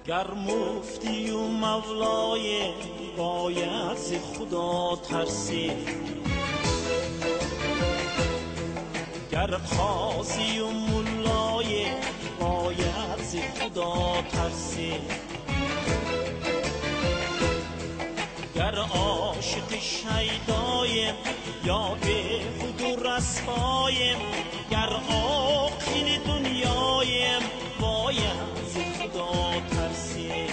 Гар муфтию мавлоем, бояд зи Худо тарсид. Гар қозию муллоем, бояд зи Худо тарсид. Гар ошиқи шайдоем, ё бехуду расвоем, гар оқили дунёем, бояд зи Худо тарсид.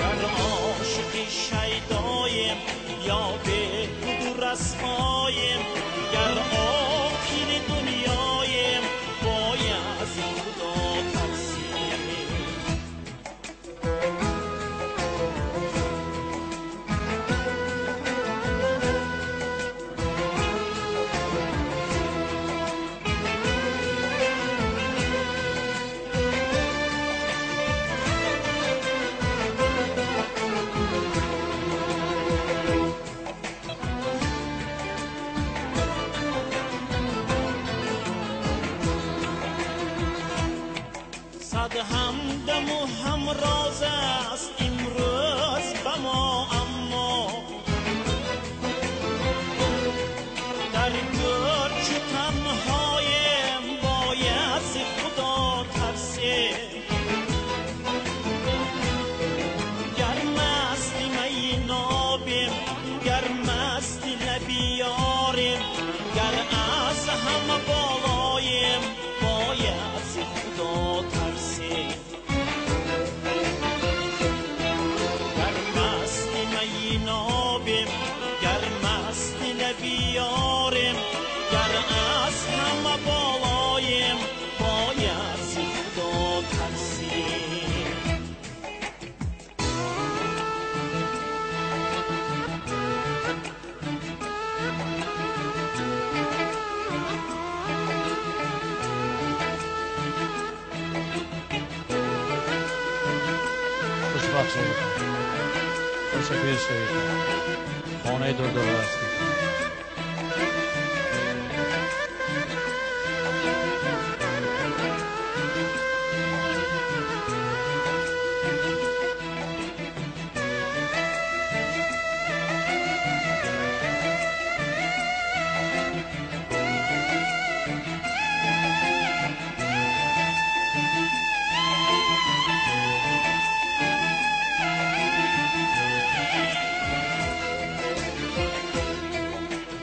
Гар ошиқи шайдоем, ё бехуду расвоем, гар оқили дунёем, бояд зи Худо тарсид. Сад ҳамдаму ҳамроз аст имрӯз ба мо, аммо дар гӯр чу танҳоем, бояд зи Худо тарсем. Гар масти майи нобем, гар масти лаби ёрем, гар аз ҳама болоем, бояд зи Худо тарсем. Гар масти майи нобем, гар масти лаби ёрем, гар аз ҳама болоем, бояд зи Худо тарсем. Хушбахт шавед, хушапир шавед, хонаи дурдора ҳастед.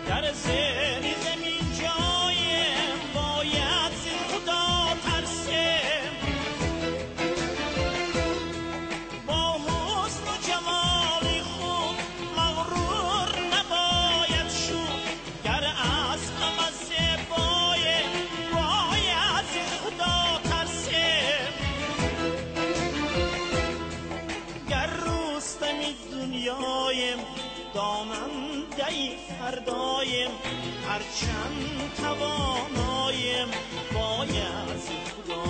Дар зери замин ҷоем, бояд зи Худо тарсем. Бо ҳусну ҷамоли худ мағрур набояд шуд. Гар аз ҳама зебоем, бояд зи Худо тарсем. Гар рустами дунёем, донандаи фардоем, ҳарчанд тавоноем, бояд зи Худо